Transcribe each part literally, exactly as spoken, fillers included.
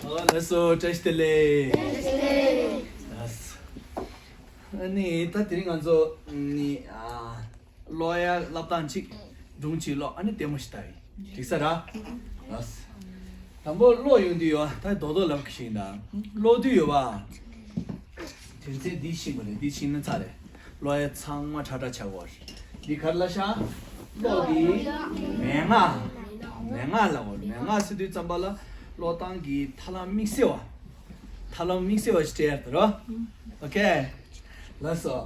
ལགས་སོ། བཀྲ་ཤིས་བདེ་ལེགས། ལགས་སོ། ཨ་ནི་ད་དེ་རིང་ང་ཚོ་ནི་ཨ། ཀློག་ཡ་བསླབ་སྟངས་གཅིག་སྒྲུང་གཅིག་ཀློག་ཨ་ནི་ལྟད་མོ་ཞིག་ལྟ་ཡིན། འགྲིག་ས་ར། ལགས། དང་པོ་ཀློག་ཡོང་དུས་ཡོད་ད་རྡོག་རྡོག་ལབ་ཀྱི་ཞིག་ཡིན་ད། ཀློག་དུས་ཡོད་པ། དོན་ཚན་འདི་ཤེས་པ་རེད། འདི་ཤེས་ན་ཚར་རེད། ཀློག་ཡ་ཚང་མ་ཁྲ་ཁྲ་ཆགས་པ་རེད། འདི་ག་རེ་ལབ་ཤག་ཀློག་འདི་མན་ངག་མན་ངག་ལབ་པ་རེད། མན་ངག་ཟེར་དུས་ཙམ་པ་ལ་ཀློག་སྟངས་ཀྱི་ཐབས་ལམ་དམིགས་བསལ་བ། ཐབས་ལམ་དམིགས་བསལ་བ་ཞིག་སྤྲད་ཡ་དེ་རོ། ཨོ་ཁེ། ལགས་སོ།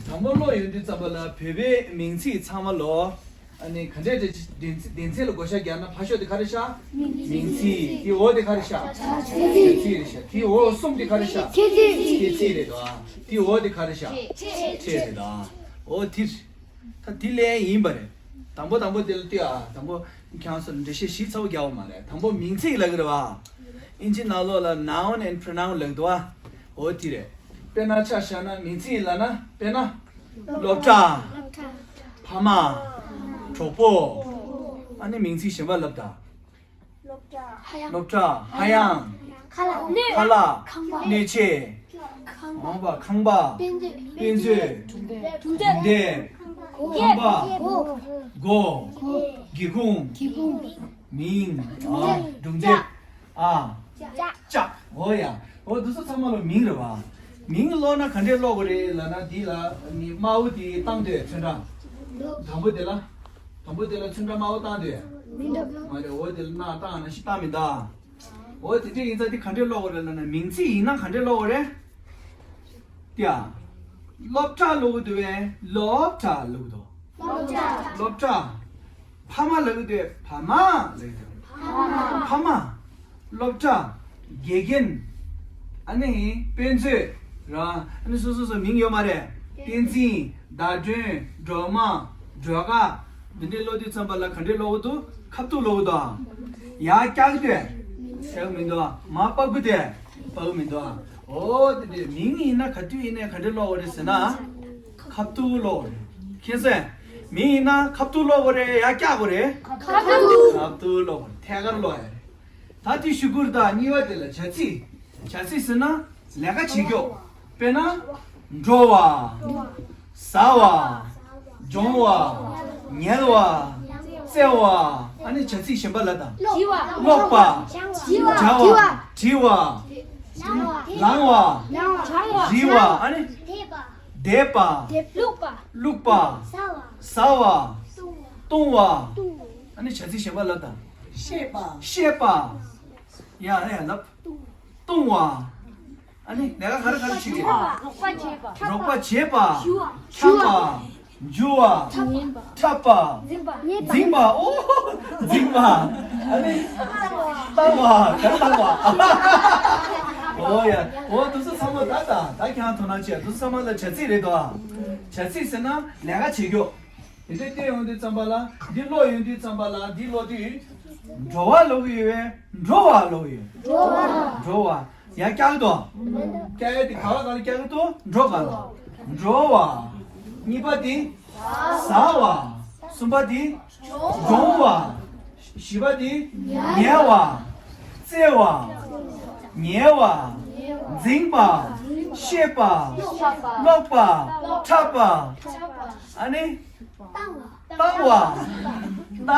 དང་པོ་ཀློག་ཡོང་དུས་ཙམ་པ་ལ་བོད་པའི་མིང་ཚིག་ཚང་མ་ལོ། ཨ་ནི་ག་འདྲས་འདྲ་སྡེ་ཚན་སྡེ་ཚན་ལ་བགོ་བཤའ་རྒྱག་ན་ཕ་ཤོག་དེ་ག་རེ་ཤག་མིང་ཚིག་དེའི་འོག་དེ་ག་རེ་ཤག་བྱ་ཚིག་རེད་ཤག་དེའི་འོག་གསུམ་དེ་ག་རེ་ཤག་ཁྱད་ཚིག་ཁྱད་ཚིག་རེད་དོ། དེའི་འོག་དེ་ག་རེ་ཤག་ཕྲད་རེད་དོ། འོ་དེ་རེད། ད་དེ་ལས་ཡིན་པ་རེད། དང་པོ་དང་པོ་དེ་ལ་ལྟོས་ཨ། དང་པོ་ཁྱེད་ཚོ་འགྲེལ་བཤད་ཞིབ་ཚགས་པོ་རྒྱག་པ་མ་རེད། དང་པོ་མིང་ཚིག་ལབ་ཀྱི་རེད་བ། ཨིན་ཇི་ནང་ལོགས་ལ་noun and pronoun ལབ་ཀྱི་འདུག་བ། འོ་དེ་རེད། དཔེར་ན་ཆ་བཞག་ན་མིང་ཚིག་ལབ་ན་དཔེར་ན། སློབ་གྲྭ། ཕ་མ། གྲོགས་པོ། ཨ་ནི་མིང་ཚིག་གཞན་པ་ལབ་ད། སློབ་གྲྭ། ཧ་ཡང་། ཁ་ལག་ཁ་ལག་ཁང་པ། སྣོད་ཆས། ཁང་པ། ཁང་པ། དཔེ་མཛོད། དཔེ་མཛོད། གྲུབ་འབྲས། གྲུབ་འབྲས། ཁང་པ། སྒོ། སྒོ། སྒེའུ་ཁུང་། སྒེའུ་ཁུང་། མིང་། ཨ། གྲུབ་འབྲས། ཨ། ལྕགས། འོ་ཡ། འོ་འདི་ཚོ་ཚང་མ་ལ་མིང་རེད་བ། མིང་ཀློག་ན་ག་འདྲས་ཀློག་དགོས་རེད་ལབ་ན་འདི་ལ་ནི་དམར་པོ་དེ་བཏང་དུས་ཚོན་ཁྲ། དང་པོ་དེ་ལ། དང་པོ་དེ་ལ་ཚོན་ཁྲ་དམར་པོ་བཏང་དུས། མི་འདུག་མ་རེད། འོ་དེ་ལ་སྣ་བཏང་ན་ཤི་བཏང་མི་འདུག་འོ་དེ་འདྲས་ཡིན་ཙང་དེ་ག་འདྲས་ཀློག་དགོས་རེད་ལབ་ན་མིང་ཚིག་ཡིན་ན་ག་འདྲས་ཀློག་དགོས་རེད། དེ་ཡ། སློབ་གྲྭ་ཀློག་གི་འདུག་བས། སློབ་གྲྭ་ཀློག་གི་འདུག་སློབ་གྲྭ། སློབ་གྲྭ། ཕ་མ་ལབ་ཀྱི་འདུག་ཕ་མ་ལབ་ཀྱི་འདུག་ཕ་མ། སློབ་གྲྭ། དགེ་རྒན། ཨ་ནི་དཔེ་མཛོད། ར། ཨ་ནི་སོ་སོ་སོ་མིང་ཡོད་མ་རེད། བསྟན་འཛིན། ཟླ་སྒྲོན། སྒྲོལ་མ། སྒྲོལ་དཀར། འདི་འདྲའི་ཀློག་དུས་ཙམ་པ་ལ་ག་འདྲས་ཀློག་གི་འདུག་ཁ་ཐུག་ཀློག་གི་འདུག་ཡར་བཀྱག་གི་འདུག་བཀྱག་གི་མི་འདུག་མར་ཕབ་ཀྱི་འདུག་ཕབ་ཀྱི་མི་འདུག་འོ་དེ་འདྲས་མིང་ཡིན་ན་ག་དུས་ཡིན་ནའི་ག་འདྲས་ཀློག་དགོས་རེད་ཟེར་ན། ཁ་ཐུག་ཀློག་དགོས་རེད། མཁྱེན་སོང་། མིང་ཡིན་ན་ཁ་ཐུག་ཀློག་དགོས་རེད། ཡར་བཀྱག་དགོས་རེད། ཁ་ཐུག་ཁ་ཐུག་ཀློག་དགོས་རེད། ཐད་ཀར་ཀློག་ཡ་རེད། ད་དེ་ཞུ་དགོས་རེད། ད་གཉིས་པ་དེ་ལ་བྱ་ཚིག་བྱ་ཚིག་ཟེར་ན་ལས་ཀ་བྱེད་རྒྱུ། དཔེར་ན། འགྲོ་བ། ཟ་བ། སྦྱོང་བ། ཉལ་བ། རྩེ་བ། ཨ་ནི་བྱ་ཚིག་གཞན་པ་ལ་དང་། ཀློག་པ། བྱ་བ། བྲི་བ། ལང་བ། རི་བ། ཨ་ནི། འདེབས་པ། བླུགས་པ། བླུགས་པ། ཟ་བ། བཏུང་བ། ཨ་ནི་བྱ་ཚིག་གཞན་པ་ལ་དང་། བཤད་པ། བཤད་པ། ཡ་ཡ་ལབ། བཏུང་བ། ཨ་ནི་ལས་ཀ་ག་རེ་ག་རེ་བྱེད་ཀྱི་རེད། རོགས་པ་བྱེད་པ། རོགས་པ་བྱེད་པ། ཞུ་བ། འཁྲབ་པ། འཇུ་བ། འཁྲབ་པ། འཛིན་པ། འཛིན་པ། ཨོ། འཛིན་པ། ཨ་ནི། བཏང་བ། ག་རེ་བཏང་བ། ཨོ་ཡ། ཨོ་དེ་ཚོ་ཚང་མ་ད་ད་ད་ཁྱང་དོ་སྣང་བྱས། དེ་ཚོ་ཚང་མ་ལ་བྱ་ཚིག་རེད་དོ། བྱ་ཚིག་ཟེར་ན་ལས་ཀ་བྱེད་རྒྱུ། དེ་འདྲ་བལྟས་ཡོང་དུས་ཙམ་པ་ལ་འདི་ཀློག་ཡོང་དུས་ཙམ་པ་ལ་འདི་ཀློག་དུས། འགྲོ་བ་ཀློག་གི་ཡོད་པས་འགྲོ་བ་ཀློག་གི་ཡོད། འགྲོ་བ། ཡར་བཀྱག་གི་འདུག་བཀྱག་ཡ་དེ་ག་བ་ག་ལ་བཀྱག་གི་འདུག་འགྲོ་ག་ལ། འགྲོ་བ། གཉིས་པ་དེ། ཟ་བ། གསུམ་པ་དེ། སྦྱོང་བ། བཞི་པ་དེ། ཉལ་བ། རྩེ་བ། ཉལ་བ། འཛིན་པ། བཤད་པ། ཀློག་པ། འཁྲབ་པ། ཨ་ནི། བཏང་བ། བཏང་བ།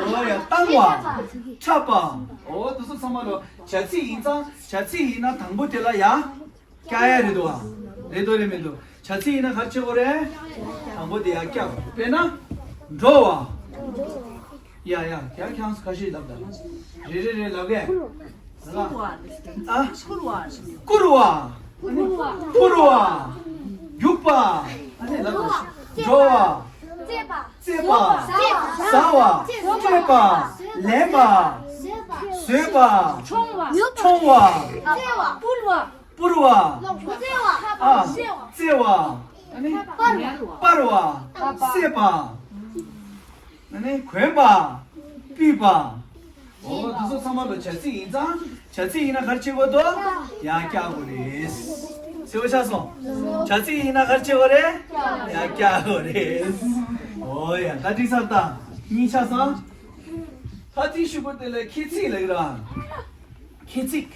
ཨོ་ཡ། བཏང་བ། འཁྲབ་པ། ཨོ་དེ་ཚོ་ཚང་མ་ལོ་བྱ་ཚིག་ཡིན་ཙང་བྱ་ཚིག་ཡིན་ན་དང་པོ་དེ་ལ་ཡ། བཀྱག་ཡ་རེད་འདུག་བ། རེད་འདུག་རེད་མི་འདུག་བྱ་ཚིག་ཡིན་ན་ག་རེ་བྱེད་དགོས་རེད། དང་པོ་དེ་ཡ་བཀྱག་དགོས། དཔེར་ན། འགྲོ་བ། ཡ་ཡ། ཡ་ཁྱེད་རང་ཚོ་ཁ་ཤས་ལབ་དང་། རེ་རེ་རེ་ལབ་གས། བསྐུར་བ། ཨ། བསྐུར་བ། བསྐུར་བ། བསྐུར་བ། རྒྱུག་པ། ཨ་ནི་ལབ་དང་། འགྲོ་བ། རྩེད་པ། རྩེད་པ། ཟ་བ། སྤྲད་པ། ལེན་པ། བཟོད་པ། མཆོང་བ། མཆོང་བ། བརྩེ་བ། སྤུར་བ། སྤུར་བ། ལོག་པ། བརྩེ་བ། ཨ། བརྩེ་བ། ཨ་ནི། སྤར་བ། སྤར་བ། བསད་པ། ཨ་ནི་གོན་པ། སྤུད་པ། འོ་འདི་ཚོ་ཚང་མ་ལ་བྱ་ཚིག་ཡིན་ཙང་བྱ་ཚིག་ཡིན་ན་ག་རེ་བྱེད་དགོས་འདུག་ཡར་བཀྱག་དགོས་རེད། གསལ་པོ་ཆགས་སོང་། བྱ་ཚིག་ཡིན་ན་ག་རེ་བྱེད་དགོས་རེད། ཡར་བཀྱག་དགོས་རེད། འོ་ཡ། ད་འགྲིག་ཚར་དང་གཉིས་ཆགས་སོང་། ད་ཚིག་ཞུ་དགོས་དེ་ལ་ཁྱད་ཚིག་ལབ་ཀྱི་རེད། ཁྱད་ཚིག་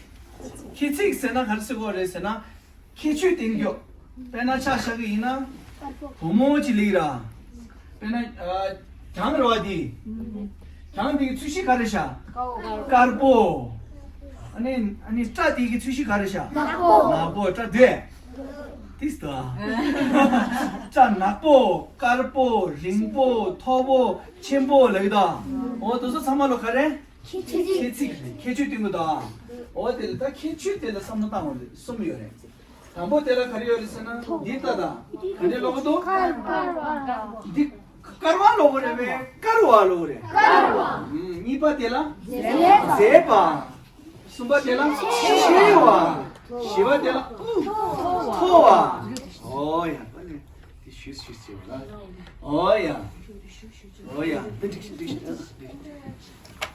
ཁྱད་ཚིག་ཟེར་ན་ག་རེ་ཟེར་དགོས་རེད་ཟེར་ན། ཁྱད་ཆོས་བསྟན་རྒྱུ། དཔེར་ན་ཆ་བཞག་གི་ཡིན་ན། བུ་མོ་གཅིག་ལ་ར། དཔེར་ན། ཨ། གྱང་རེད་བ་དེ། གྱང་དེ་གི་ཚོས་གཞི་ག་རེ་བཞག་དཀར་པོ། ཨ་ནི་ཨ་ནི་སྐྲ་དེ་གི་ཚོས་གཞི་ག་རེ་བཞག་ནག་པོ། ནག་པོ། སྐྲ་དེ། དེ་ལྟ། སྐྲ་ནག་པོ། དཀར་པོ། རིང་པོ། མཐོ་པོ། ཆེན་པོ་ལབ་ཀྱི་འདུག་འོ་དེ་ཚོ་ཚང་མ་ལོ་ག་རེ། ཁྱད་ཚིག་ཁྱད་ཚིག་རེད། ཁྱད་ཆོས་སྟོན་གྱི་འདུག་འོ་དེ་ལ་ད་ཁྱད་ཆོས་དེ་ལ་བསམ་བློ་བཏང་བ་རེད། གསུམ་ཡོད་རེད། དང་པོ་དེ་ལ་ག་རེ་ཡོད་རེད་ཟེར་ན། འདི་ལྟ་དང་། ག་འདྲ་ལབ་ཀྱི་འདུག་འདི་དཀར་བ་ལབ་ཀྱི་རེད་པས། དཀར་བ་ལབ་ཀྱི་རེད། དཀར་བ། ཨུམ། གཉིས་པ་དེ་ལ། མཛེས་པ། གསུམ་པ་དེ་ལ། ཆེ་བ། བཞི་པ་དེ་ལ། མཐོ་བ། འོ་ཡ། དེ་ཞུས་ཞུས་བྱས་པ་ལ། འོ་ཡ། འོ་ཡ། འདི་འགྲིག་ཤག་འགྲིག་ཤག་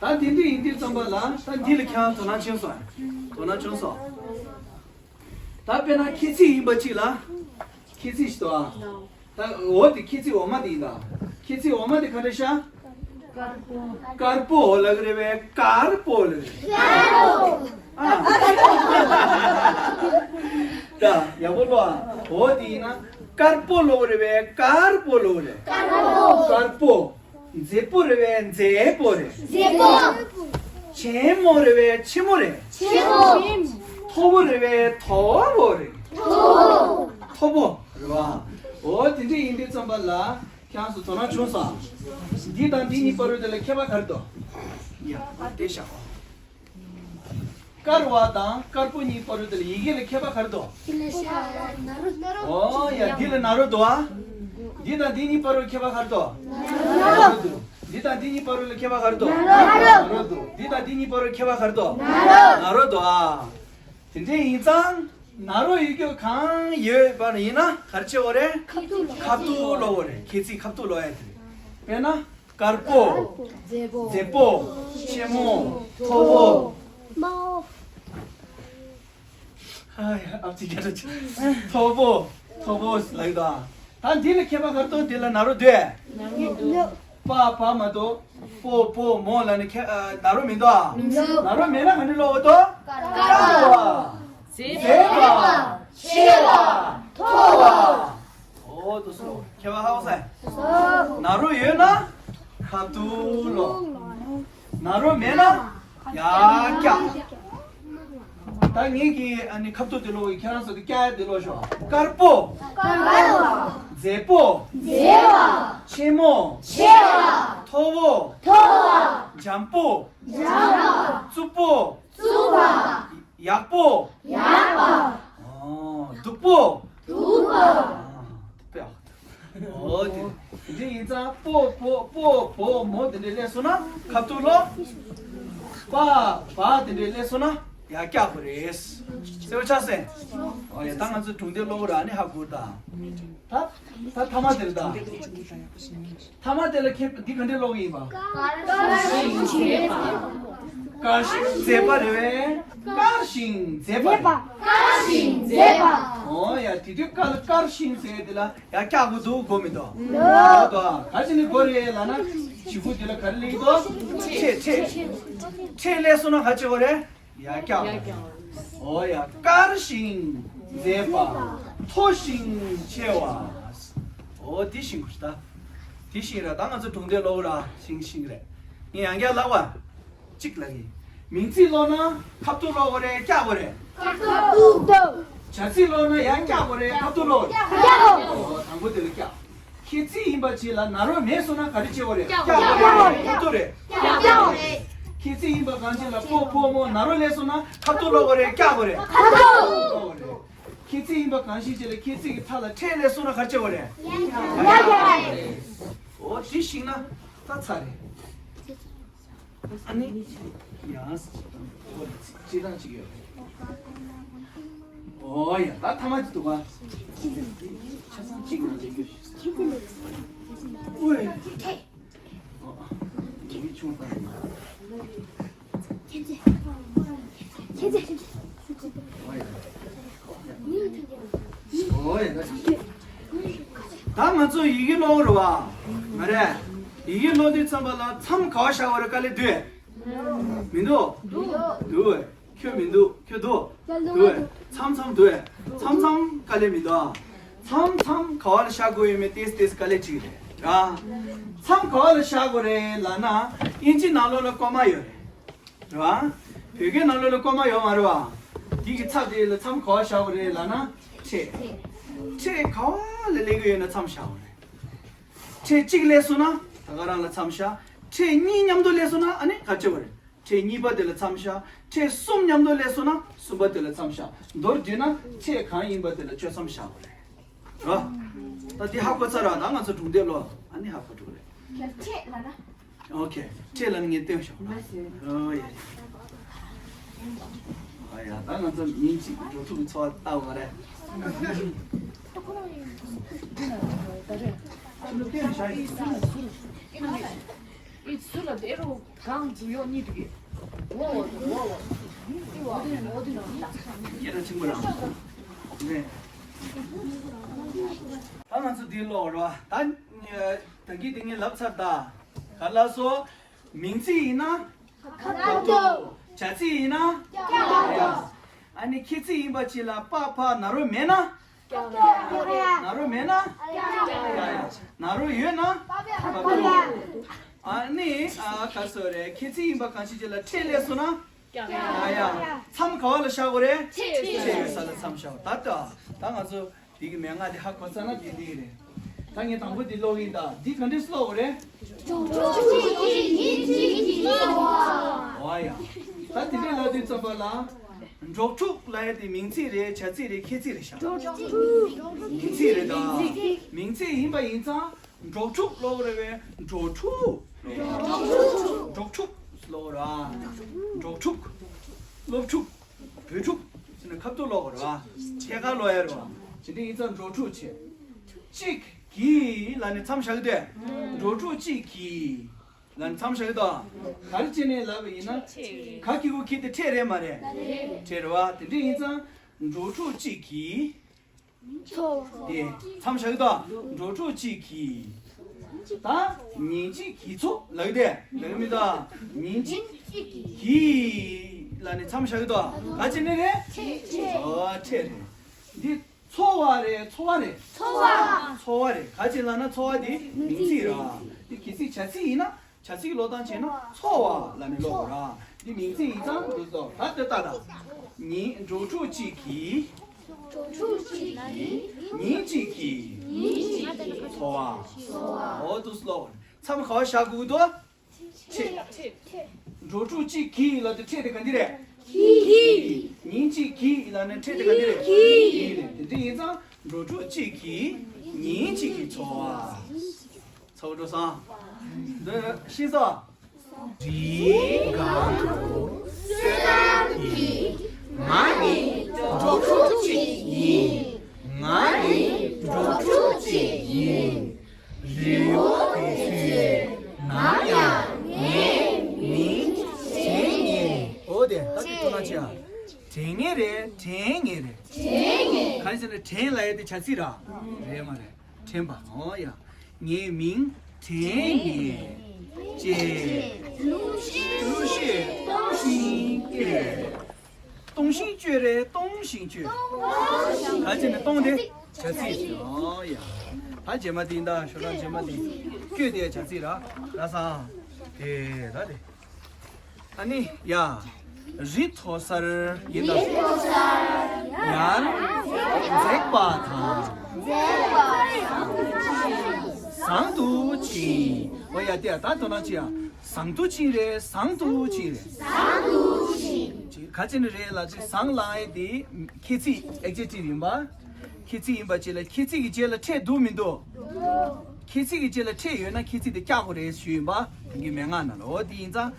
ད་དེ་འདྲ་ཡིན་དུས་ཙམ་པ་ལ་ད་འདི་ལ་ཁྱེད་རང་དོ་སྣང་བྱུང་སོང་། དོ་སྣང་བྱུང་སོང་། ད་དཔེར་ན་ཁྱད་ཚིག་ཡིན་པ་གཅིག་ལ། ཁྱད་ཚིག་ཞིག་འདུག་ཨ། ད་འོ་དེ་ཁྱད་ཚིག་འོག་མ་དེ་ཡིན་ད། ཁྱད་ཚིག་འོག་མ་དེ་ག་འདྲ་ཤག་དཀར་པོ་ལབ་ཀྱི་རེད་པས། དཀར་པོ་ལབ་ཀྱི་རེད། ཨ། ད་ཡག་པོ་ཀློག་ཨ། འོ་དེ་ཡིན་ན་དཀར་པོ་ལབ་ཀྱི་རེད་པས། དཀར་པོ་ལབ་ཀྱི་རེད། དཀར་པོ། དཀར་པོ། མཛེས་པོ་རེད་པས། མཛེས་པོ་རེད། མཛེས་པོ། ཆེན་མོ་རེད་པས། ཆེན་མོ་རེད། ཆེན་མོ། མཐོ་པོ་རེད་པས། མཐོ་པོ་རེད། མཐོ་པོ། མཐོ་པོ་རེད་པ། འོ་དེ་འདྲ་ཡིན་དུས་ཙམ་པ་ལ་ཁྱེད་རང་ཚོ་དོ་སྣང་བྱུང་སོང་། འདི་དང་འདི་གཉིས་བར་དུ་དེ་ལ་ཁྱད་པར་ག་རེ་འདུག་ཡ། དེ་བཞག་གོ། དཀར་བ་དང་དཀར་པོ་གཉིས་བར་དུ་དེ་ལ་ཡི་གེ་ལ་ཁྱད་པར་ག་རེ་འདུག་འོ་ཡ། འདི་ལ་ན་རོ་འདུག་ཨ། འདི་དང་འདི་གཉིས་བར་དུ་ཁྱད་པར་ག་རེ་འདུག་ན་རོ་འདུག་འདི་དང་འདི་གཉིས་བར་དུ་ལ་ཁྱད་པར་ག་རེ་འདུག་ན་རོ་འདུག་འདི་དང་འདི་གཉིས་བར་དུ་ཁྱད་པར་ག་རེ་འདུག་ན་རོ་འདུག་ཨ། དེ་འདྲ་ཡིན་ཙང་ན་རོ་ཡོད་རྒྱུ་གང་ཡོད་པ་ཡིན་ན་ག་རེ་བྱེད་དགོས་རེད། ཁ་ཐུག་ལབ་དགོས་རེད། ཁྱད་ཚིག་ཁ་ཐུག་ལབ་ཡ་དེ་རེད། དཔེར་ན་དཀར་པོ། མཛེས་པོ། ཆེན་མོ། མཐོ་པོ། ཨ་ཡ། ཨ་ཙི་རྒྱ་ར་ཅི། མཐོ་པོ། མཐོ་པོ་ལབ་ཀྱི་འདུག་ད་འདི་ལ་ཁྱད་པར་ག་རེ་འདུག་འདི་ལ་ན་རོ་འདུག་ན་རོ་མི་འདུག་པ་བ་མ་གཏོགས། པོ་པོ་མོ་ལབ་ནས་ཁྱད། ཨ། ན་རོ་མི་འདུག་ཨ། མི་འདུག་ན་རོ་མེད་ན་ག་འདྲ་ལབ་དགོས་འདུག་དཀར་བ། མཛེས་པ། ཆེ་བ། མཐོ་བ། འོ་དེ་སོང་། ཁྱད་པར་ཧ་གོ་སོང་། ན་རོ་ཡོད་ན་ཁ་ཐུག་ལབ། ན་རོ་མེད་ན་ཡར་བཀྱག་ད་ངེད་ཀྱིས་ཨ་ནི་ཁ་ཐུག་དེ་ལབ་ཡིན། ཁྱེད་རང་ཚོ་དེ་བཀྱག་ཡ་དེ་ལབ་ཤོག་དཀར་པོ། དཀར་པོ། མཛེས་པོ། མཛེས་པ། ཆེན་མོ། ཆེ་བ། མཐོ་པོ། མཐོ་བ། འཇམ་པོ། འཇམ་པ། རྩུབ་པོ། རྩུབ་པ། ཡག་པོ། ཡག་པ། ཨོ། སྡུག་པོ། སྡུག་པ། ཨོ། དེ་འདྲ་ཡིན་ཙང་པོ་པོ་པོ་བོ་མོ་དེ་འདྲ་སླེབས་སོང་ན་ཁ་ཐུག་ལབ། པ་བ་དེ་འདྲ་སླེབས་སོང་ན་ཡར་བཀྱག་དགོས་རེད། གསལ་པོ་ཆགས་སོང་། ཨོ་ཡ། ད་ང་ཚོ་གྲོང་སྡེ་སློབ་གྲྭ་ནས་ཧ་གོ་ད། ད་ད་ཐ་མ་དེ་རེད་ད། ཐ་མ་དེ་ལ་ཁྱེད་འདི་ག་འདྲས་ཀློག་གི་ཡིན་པ། དཀར་ཞིང་མཛེས་པ། དཀར་ཞིང་མཛེས་པ་རེད་པས། དཀར་ཞིང་མཛེས་པ་རེད། དཀར་ཞིང་མཛེས་པ། འོ་ཡ། དེ་དུས་དཀར་དཀར་ཞིང་ཟེར་དེ་ལ་ཡར་བཀྱག་དགོས་འདུག་དགོས་མི་འདུག་འདུག་ག་ཅི་ནས་དགོས་རེད་ལབ་ན་གཞུག་གུ་དེ་ལ་ག་རེ་སླེབས་ཀྱི་འདུག་ཕྲད། ཕྲད། ཕྲད་སླེབས་སོང་ན་ག་ཅི་དགོས་རེད། ཡར་བཀྱག་འོ་ཡ། དཀར་ཞིང་མཛེས་པ། མཐོ་ཞིང་ཆེ་བ། འོ་དེ་ཤིང་གུ་ད། དེ་ཤིང་ར་ད་ང་ཚོ་གྲོང་སྡེ་སློབ་གྲྭ་ཤིང་ཤིང་རེད། ངས་ཡང་བསྐྱར་ལབ་པ། གཅིག་ལབ་ཀྱི། མིང་ཚིག་ཀློག་ན་ཁ་ཐུག་ཀློག་དགོས་རེད། བཀྱག་དགོས་རེད། ཁ་ཐུག་བྱ་ཚིག་ཀློག་ན་ཡང་བཀྱག་དགོས་རེད། ཁ་ཐུག་ཀློག་དགོས་རེད། བཀྱག་འོ་དང་པོ་དེ་ལ་བཀྱག་ཁྱད་ཚིག་ཡིན་པ་ཅིག་ལ་ན་རོ་མེད་སོང་ན་ག་རེ་བྱེད་དགོས་རེད། བཀྱག་དགོས་རེད། ཁ་ཐུག་རེད། བཀྱག་དགོས་རེད། ཁྱད་ཚིག་ཡིན་པ་གང་ཞིག་ལ་པོ་ཕོ་མོ་ན་རོ་སླེབས་སོང་ན་ཁ་ཐུག་ཀློག་དགོས་རེད། བཀྱག་དགོས་རེད། ཁ་ཐུག་ཀློག་དགོས་རེད། ཁྱད་ཚིག་ཡིན་པ་གང་ཞིག་ཅིག་ལ་ཁྱད་ཚིག་གི་མཐའ་ལ་ཕྲད་སླེབས་སོང་ན་ག་རེ་བྱེད་དགོས་རེད། བཀྱག་དགོས་རེད། འོ་དེ་ཤིང་ན་ད་ཚར་རེད། ཨ་ནི། ཡང་། སྤྱིར་བཏང་གཅིག་ཡོད། ཨོ་ཡ། ད་ཐ་མ་གཅིག་འདུག་ག་ཆ་ཚང་གཅིག་ནང་ལ་ཡོད། ཨོ་ཡ། ཨོ། མི་ཆུང་བཏང་ཡིན། ཨོ་ཡ། ཨོ་ཡ། ད་ང་ཚོ་ཡི་གེ་ཀློག་རེད་བ། མ་རེད། ཡི་གེ་ཀློག་དུས་ཙམ་པ་ལ་མཚམས་ག་བ་བཞག་པ་རེད། དཀའ་ལས་འདུག་མི་འདུག་འདུག་འདུག་ཁྱོད་མི་འདུག་ཁྱོད་འདུག་ཡ་འདུག་འདུག་ཡ། མཚམས་མཚམས་འདུག་ཡ། མཚམས་མཚམས་དཀའ་ལས་མི་འདུག་ཨ། མཚམས་མཚམས་ག་བ་ལ་བཞག་དགོས་ཡོད་མེད་ཏེས་ཏེས་དཀའ་ལས་གཅིག་རེད་ར། མཚམས་ག་བ་ལ་བཞག་དགོས་རེད་ལབ་ན། དབྱིན་ཇི་ནང་ལོགས་ལ་ཀོ་མ་ཡོད་རེད། རེད་བ། བོད་སྐད་ནང་ལོགས་ལ་ཀོ་མ་ཡོད་མ་རེད་བ། འདི་གི་ཚབ་དེ་ལ་མཚམས་ག་བ་བཞག་དགོས་རེད་ལབ་ན། ཕྲད། ཕྲད་ག་བ་ལ་སླེབས་ཀྱི་ཡོད་ན་མཚམས་བཞག་དགོས་རེད། ཕྲད་གཅིག་སླེབས་སོང་ན་ད་ག་རང་ལ་མཚམས་བཞག་ཕྲད་གཉིས་མཉམ་དུ་སླེབས་སོང་ན་ཨ་ནི་ག་ཅི་བ་རེད། ཕྲད་གཉིས་པ་དེ་ལ་མཚམས་བཞག་ཕྲད་གསུམ་མཉམ་དུ་སླེབས་སོང་ན་གསུམ་པ་དེ་ལ་མཚམས་བཞག་མདོར་བསྡུས་ན་ཕྲད་གང་ཡིན་པ་དེ་ལ་གཅོད་མཚམས་བཞག་དགོས་རེད། རོ། ད་འདི་ཧ་གོ་ཚར་ར། ད་ང་ཚོ་སྒྲུང་དེབ་ཀློག་ཨ་ནི་ཧ་གོ་འགྲོ་གི་རེད། ཡར་ཕྲད་ལབ་ན། ཨོ་ཁེ། ཕྲད་ལབ་ན་ངས་སྟོན་ཤོག་ཨོ་ཡ་ཡ། ཨ་ཡ། ད་ང་ཚོ་ཉིན་གཅིག་འགྲོ་ཐུབ་ཀྱི་འཚོ་བ་བལྟ་བ་མ་རེད། ཨི་སུ་ལ་དེ་རུ་གང་འཛུལ་ཡོང་གཉིས་འདུག་གི། འོ་འོ་འོ་འོ། འདི་འོ་འདི་འོ་འདི་ནོ། སྐད་གྲགས་ཆེན་པོ་རང་། ནས། ད་ང་ཚོ་འདི་ཀློག་རོགས། ད་ད་གིན་དེ་ངས་ལབ་ཚར་ད། ག་ལ་སོ། མིང་ཚིག་ཡིན་ན། ཁ་ཐུག་བྱ་ཚིག་ཡིན་ན། ཀྱག་ཀྱག་ཨ་ནི་ཁྱད་ཚིག་ཡིན་པ་ཅིག་ལ་པགས་ཕ་ན་རོ་མེད་ན། ན་རོ་མེད་ན། ན་རོ་ཡོད་ན། ཨ་ནི་ཨ་ག་སོ་རེད། ཁྱད་ཚིག་ཡིན་པ་གང་ཞིག་ཅིག་ལ་ཕྲད་སླེབས་སོང་ན། ཡ་ཡ། མཚམས་ག་བ་ལ་བཞག་དགོས་རེད། ཕྲད་ཡོད་ས་ལ་མཚམས་བཞག་ད་ལྟ་ད་ང་ཚོ་འདི་གི་མན་ངག་འདི་ཧ་གོ་ཚར་ན་འདི་འདི་རེད། ད་ངས་དང་པོ་འདི་ཀློག་གི་ཡིན་ད། འདི་ག་འདྲས་ཀློག་དགོས་རེད། འོ་ཡ། ད་དེ་འདྲས་ལབ་དུས་ཙམ་པ་ལ། འགྲོགས་འཁྲུག་ལབ་ཡ་དེ་མིང་ཚིག་རེད། བྱ་ཚིག་རེད། ཁྱད་ཚིག་རེད་ཤག་མིང་ཚིག་རེད་ད། མིང་ཚིག་ཡིན་པ་ཡིན་ཙང་། འགྲོགས་འཁྲུག་ཀློག་རེད་པས། འགྲོ་འཁྲུག་འགྲོགས་འཁྲུག་ཀློག་ར། འགྲོ་འཁྲུག་འགྲོགས་འཁྲུག་སློབ་འཁྲུག་བོད་འཁྲུག་ཟེར་ནས་ཁ་ཐུག་ཀློག་ར། ཐད་ཀར་ཀློག་ཡ་ར། དེ་འདྲ་ཡིན་ཙང་འགྲོ་འཁྲུག་བྱེད། གཅིག་གིས་ལབ་ནས་མཚམས་བཞག་གི་འདུག་འགྲོ་འཁྲུག་གཅིག་གིས་ལབ་ནས་མཚམས་བཞག་གི་འདུག་ག་རེ་བྱས་ནས་ལབ་པ་ཡིན་ན། ག་གི་གུ་གི་དེ་ཕྲད་རེད་མ་རེད། ཕྲད་རེད་བ། དེ་འདྲ་ཡིན་ཙང་འགྲོ་འཁྲུག་གཅིག་གིས། ཚོ་བ། དེ་མཚམས་བཞག་གི་འདུག་འགྲོ་འཁྲུག་གཅིག་གིས། ད་ཉིན་གཅིག་གི་ཚོ་ལབ་གི་དེ་ལབ་གི་མི་འདུག་ཉིན་གཅིག་གིས་ལབ་ནས་མཚམས་བཞག་གི་འདུག་ག་བྱས་ནས་རེད། ཨོ་ཕྲད་རེད། འདི་ཚོ་བ་རེད། ཚོ་བ་རེད། ཚོ་བ། ཚོ་བ་རེད། ག་བྱས་ལབ་ན་ཚོ་བ་འདི་མིང་ཚིག་རེད། འདི་གལ་སྲིད་བྱ་ཚིག་ཡིན་ན། བྱ་ཚིག་ཀློག་སྟངས་བྱས་ན་ཚོ་བ་ལབ་ནས་ཀློག་དགོས་ར། འདི་མིང་ཚིག་ཡིན་ཙང་འདུག་སོ། ད་ལྟ་ལྟ་དང་། ཉིན་འགྲོ་འཁྲུག་གཅིག་གིས། འགྲོ་འཁྲུག་གཅིག་གིས། ཉིན་གཅིག་གིས། ཉིན་གཅིག་གིས། ཚོ་བ། ཚོ་བ། འོ་འདུག་སོ། མཚམས་ག་བ་བཞག་དགོས་འདུག་ཕྲད། འགྲོ་འཁྲུག་གཅིག་གིས་ལབ་དུས་ཕྲད་དེ་ག་འདི་རེད། གིས། ཉིན་གཅིག་གིས་ལབ་ནས་ཕྲད་དེ་ག་འདི་རེད། གིས། གིས་རེད། དེ་འདྲ་ཡིན་ཙང་འགྲོ་འཁྲུག་གཅིག་གིས་ཉིན་གཅིག་གིས་ཚོ་བ། ཚོགས་འགྲོ་སོང་། འདི་ཤེས་སོང་། རི་སྒང་དུ་བསོད་ནམས་ཀྱིས། ང་ནི་འགྲོ་འཁྲུག་ཅིག་ཡིན། ང་ནི་འགྲོ་འཁྲུག་ཅིག་ཡིན། རི་བོ་དེ་ཚོས་ནམ་ཡང་ངའི་མིང་དྲན་ངེས། འོ་དེ་ད་དེ་ཐོག་ན་ཅི་ཡང་དྲན་ངེས་རེད། དྲན་ངེས་རེད། དྲན་ངེས། གང་ཟེར་ན་དྲན་ལབ་ཡ་དེ་བྱ་ཚིག་ར། རེད་མ་རེད། དྲན་པ། འོ་ཡ། ངའི་མིང་དྲན་ངེས། ཅེས། གླུ་གཞས་གཏོང་ཞིང་བསྐྱོད། གཏོང་ཞིང་བསྐྱོད་རེད། གཏོང་ཞིང་བསྐྱོད། ག་ཅེ་ནས་གཏོང་དེ་བྱ་ཚིག་རེད། འོ་ཡ། ད་རྗེས་མ་དེ་ཡིན་ད། ཞོར་ལ་རྗེས་མ་དེ་བསྐྱོད་དེ་བྱ་ཚིག་ར། ར་སང་། དེ་ར་དེ། ཨ་ནི་ཡ། རི་མཐོ་སར་ཡིན་ད། རི་མཐོ་སར་ཡར་འཛེགས་པ་དང་། འཛེགས་པ་དང་། ཟངས་དུ་ཕྱིན། འོ་ཡ་དེ་ད་དོ་ན་ཅི་ཡ། ཟངས་དུ་ཕྱིན་རེད། ཟངས་དུ་ཕྱིན་རེད། ཟངས་དུ་ཕྱིན། ག་ཅི་ནི་རེད་ལ་ཅི། ཟངས་ལ་ཨེ་དེ་ཁྱད་ཚིག་ཨེག་ཇེག་ཊིབ་ཡིན་པ། ཁྱད་ཚིག་ཡིན་པ་ཅིག་ལ་ཁྱད་ཚིག་གི་རྗེས་ལ་ཕྲད་འདུག་མི་འདུག་ཁྱད་ཚིག་གི་རྗེས་ལ་ཕྲད་ཡོད་ན་ཁྱད་ཚིག་དེ་བཀྱག་དགོས་རེད་ཞུས་ཡིན་པ། དེང་གི་མན་ངག་ནང་ལ། འོ་དེ་ཡིན་ཙང་།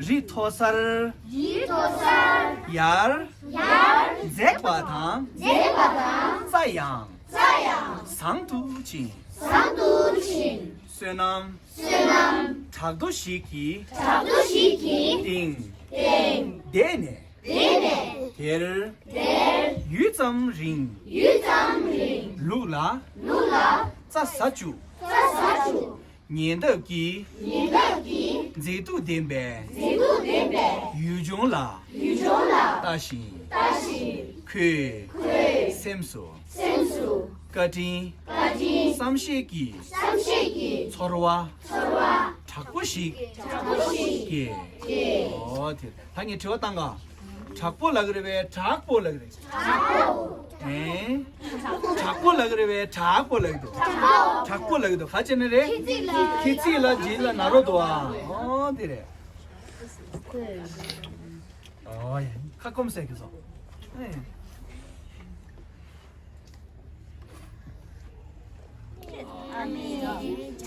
རི་མཐོ་སར། རི་མཐོ་སར། ཡར། ཡར། འཛེགས་པ་དང་། འཛེགས་པ་དང་། རྩྭ་ཡང་། རྩྭ་ཡང་། ཟངས་དུ་ཕྱིན། ཟངས་དུ་ཕྱིན། བསོད་ནམས། བསོད་ནམས། བྲག་རྡོ་ཞིག་གི། བྲག་རྡོ་ཞིག་གི། སྟེང་། སྟེང་། བསྡད་ནས། བསྡད་ནས། དེར། དེར། ཡུད་ཙམ་རིང་། ཡུད་ཙམ་རིང་། ལུག་ལ། ལུག་ལ། རྩྭ་ཟ་བཅུག་རྩྭ་ཟ་བཅུག་ཉེ་འདབས་ཀྱི། ཉེ་འདབས་ཀྱི། མཛེས་སྡུག་ལྡན་པའི། མཛེས་སྡུག་ལྡན་པའི། ཡུལ་ལྗོངས་ལ། ཡུལ་ལྗོངས་ལ། ལྟ་ཞིང་། ལྟ་ཞིང་། ཁོའི། ཁོའི། སེམས་སུ། སེམས་སུ། བཀའ་དྲིན། བཀའ་དྲིན། བསམ་ཤེས་ཀྱི། བསམ་ཤེས་ཀྱི། ཚོར་བ། ཚོར་བ། དྲག་པོ་ཞིག། དྲག་པོ་ཞིག། སྐྱེས། སྐྱེས། ཨོ་དེ། ད་ངས་དྲི་བ་བཏང་ག། དྲག་པོ་ལབ་ཀྱི་རེད་པས། དྲག་པོ་ལབ་ཀྱི་རེད། དྲག་པོ། ཨེ། དྲག་པོ་ལབ་ཀྱི་རེད་པས། དྲག་པོ་ལབ་ཀྱི་འདུག། དྲག་པོ། དྲག་པོ་ལབ་ཀྱི་འདུག། ག་བྱས་ནས་རེད། ཁྱེད་ཚིག་ལ། ཁྱེད་ཚིག་ལ་རྗེས་ལ་ན་རོ་འདུག་ཨ། ཨོ་དེ་རེད། ཨོ་ཡ། ཁ་སྐོམ་ཟེར་གྱི་སོང་། ཨེ།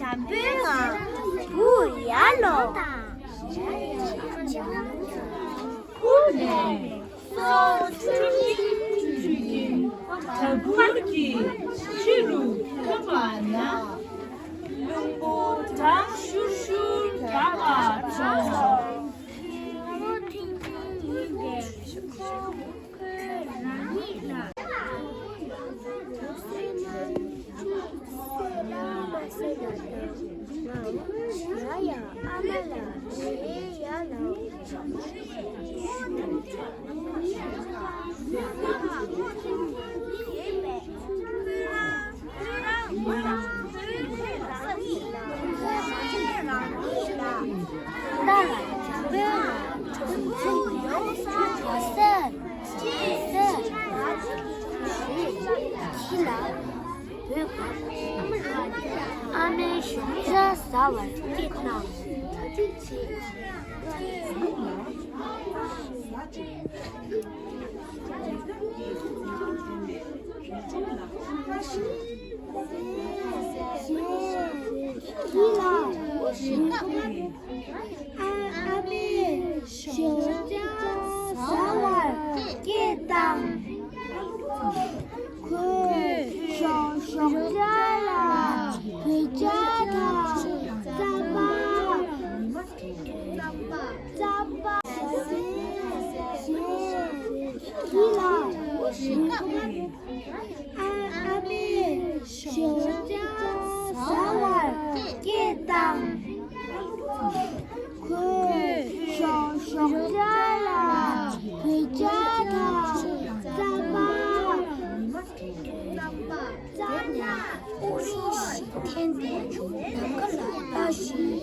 འཇམ་པོའི་ངང་བུ་ཡར་ལོངས། བུ་ནས་སོ་ཆུ་ཆུ་ཆུ་ཆུ་དྲ་འབུར་གྱི་ཕྱི་རུ་ཐོན་པ་ན། རླུང་བུ་གྲང་ཤུར་ཤུར་རྒྱག་པ་མཐོང་། ཁོས་རང་ཉིད་ལ། ཨ་མའི་ཞོགས་ཇ་ཟ་བར་སྐད་བཏང་། ཨ་མས་ཞོགས་ཇ་ཟ་བར་སྐད་བཏང་། ཁོས་ཞོགས་ཞོགས་ཇ་ལ་བོད་ཇ་དང་རྩམ་པ། རྩམ་པ། ཨ་མས་ཞོགས་ཇ་ཟ་བར་སྐད་བཏང་། ཁོས་ཞོགས་ཞོགས་ཇ་ལ་བོད་ཇ་དང་རྩམ་པ། རྩམ་པ། དབུགས་རིང་ཞིག་འཐེན་ཏེ་ནམ་མཁའ་ལ་ལྟ་ཞིང་།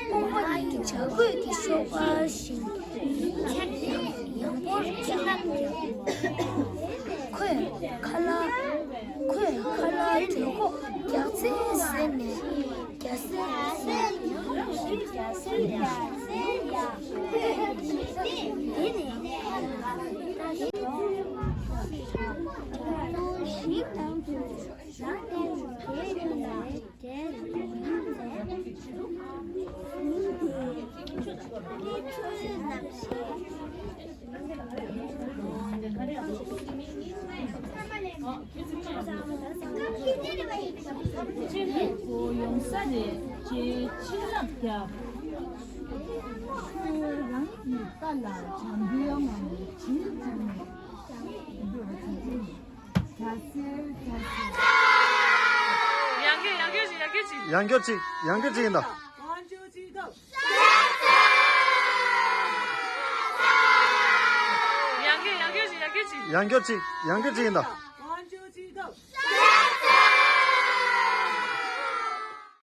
དཔུང་པ་གཉིས་བྱ་རྒོད་ཀྱི་གཤོག་པ་བཞིན་ཡང་ཡང་པོར་རྒྱག་ཁོས་ཁ་ལག་ཁོས་ཁ་ལག་གྲོད་ཁོག་རྒྱགས་ཚད་ཟེར་ནས། རྒྱགས་ཚད་ཟེར་ནས། རྒྱགས་ཚད་ཟེར་ནས། དེ་ནས་ཁ་ལག་ལྟ་ཞིང་། ཡོང་ས་རེད། ཁྱེད་ཕྱིར་ལབ་རྒྱབ། ཁོས་རང་གི་རྟ་ལ་འཇམ་པོའི་ངང་ནས་བྱིལ་བྱིལ་ནས། ཡང་སྐྱར་ཡང་སྐྱར་ཅིག་ཡང་སྐྱར་ཅིག་ཡང་སྐྱར་ཅིག་ཡང་སྐྱར་ཅིག་ཡིན་ད། ཡང་སྐྱར་ཡང་སྐྱར་ཅིག་ཡང་སྐྱར་ཅིག་ཡང་སྐྱར་ཅིག་ཡང་སྐྱར་ཅིག་ཡིན་ད།